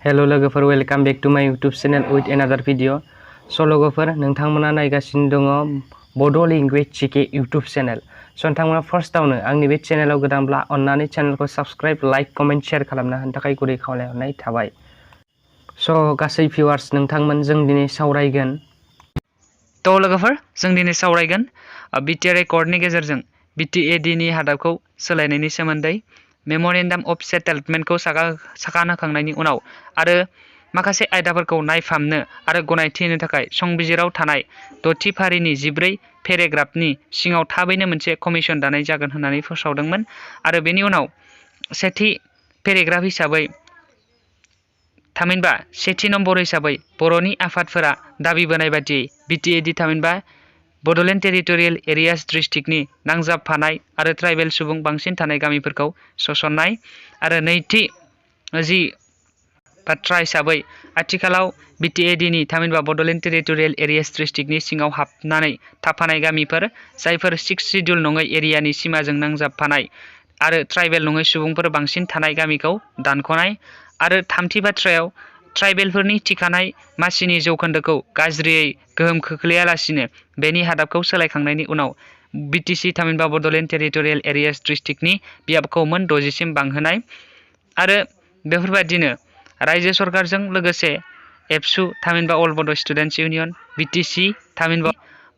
Hello लोगोफोर, welcome back to माय YouTube channel with another video. स' लोगोफोर, नोंथांमोना नायगासिनो दङ बड' लेंगुवेज जिके यूट्यूब चैनल। स' नोंथांमोना फार्स्टआवनो आंनि बे चैनेलाव गोदानब्ला अन्नानै चैनेलखौ साबस्क्राइब, लाइक, कमेन्ट, शेयार खालामना होनो थाखाय गुरै खावलायहरनाय थाबाय। स' गासै भिउवार्स, नोंथांमोन जों दिनै सावरायगोन। थ' लोगोफोर, जों दिनै सावरायगोन B.T.R कर्डनि गेजेरजों B.T.A.D नि हादाबखौ सोलायनायनि सोमोन्दै। मेम'रेन्डाम अफ सेटेलमेन्टखौ सागान होखांनायनि उनाव आरो माखासे आयदाफोरखौ नायफामनो आरो गनायथि होनो थाखाय संबिजिराव थानाय 6थि फारिनि 14 पेरेग्राफनि सिङाव थाबैनो मोनसे कमिसन दानाय जागोन होननानै फोसावदोंमोन। आरो बेनि उनाव सेथि पेरेग्राफ हिसाबै थामहिनबा सेथि नम्बर हिसाबै बर'नि आफादफोरा दाबि बोनाय बादियै B.T.A.D थामहिनबा बड'लेण्ड टेरिटरियेल एरियाज डिस्ट्रिक्टनि नांजाबफानाय आरो ट्राइबेल सुबुं बांसिन थानाय गामिफोरखौ सोसननाय। आरो नैथि जि बाथ्रा हिसाबै आथिखालाव B.T.A.D नि थामहिनबा बड'लेण्ड टेरिटरियेल एरियाज डिस्ट्रिक्टनि सिङाव हाबनानै थाफानाय गामिफोर जायफोर 6 शिड्युल नङै एरियानि सिमाजों नांजाबफानाय आरो ट्राइबेल नङै सुबुंफोर बांसिन थानाय गामिखौ दानख'नाय। आरो थामथि बाथ्रायाव ट्राइबेलफोरनि थिखानाय मासिनि जौखोन्दोखौ गाज्रियै गोहोम खोख्लैयालासिनो बेनि हादाबखौ सोलायखांनायनि उनाव BTC थामहिनबा बड'लेण्ड टेरिटरियेल एरियाज डिस्ट्रिक्टनि बियाबखौ मोन 60 सिम बांहोनाय। आरो बेफोरबायदिनो रायजो सरकारजों लोगोसे एबसु थामहिनबा अल बड' स्टुडेन्टस इउनियन, BTC थामहिनबा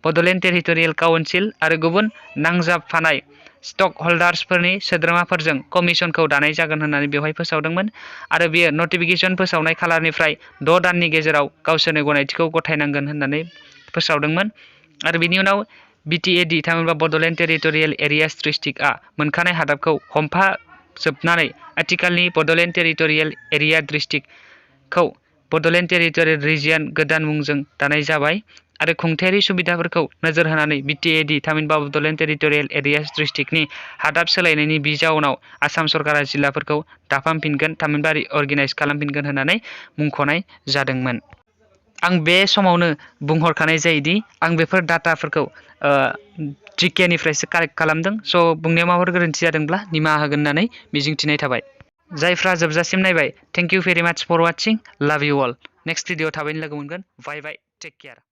बड'लेण्ड टेरिटरियेल काउन्सिल आरो गुबुन नांजाबफानाय स्टक हल्डार्सफोरनि सोद्रोमाफोरजों कमिसनखौ दानाय जागोन होननानै बेवहाय फोसावदोंमोन। आरो बेयो नटिफिकेसन फोसावनाय खालारनिफ्राय 6 दाननि गेजेराव गावसोरनि गनायथिखौ गथायनांगोन होननानै फोसावदोंमोन। आरो बिनि उनाव B.T.A.D थामहिनबा बड'लेण्ड टेरिटरियेल एरियाज डिस्ट्रिक्टआ मोनखानाय हादाबखौ हमफाजोबनानै आथिखालनि बड'लेण्ड टेरिटरियेल एरिया डिस्ट्रिक्टखौ बड'लेण्ड टेरिटरियेल रिजियन गोदान मुंजों दानाय जाबाय। आरो खुंथायारि सुबिदाफोरखौ नोजोर होनानै B.T.A.D थामहिनबा बड'लेण्ड टेरिटरियेल एरियाज डिस्ट्रिक्टनि हादाब सोलायनायनि जाउनाव आसाम सरकारा जिल्लाफोरखौ दाफामफिनगोन थामहिनबा रिअर्गेनाइज खालामफिनगोन होननानै मुंख'नाय जादोंमोन। आं बे समावनो बुंहरखानाय जायोदि आं बेफोर डाटाफोरखौ GK निफ्रायसो कालेक्ट खालामदों। स' बुंनायाव माबाफोर गोरोन्थि जादोंब्ला निमाहा होगोन होननानै मिजिंथिनाय थाबाय। जायफ्रा जोबजासिम नायबाय, थेंक इउ भेरि माच फर वाचिं। लाभ इउ अल। नेक्स्ट भिडिअ थाबैनो लोगो मोनगोन। बाय बाय, टेक केयार।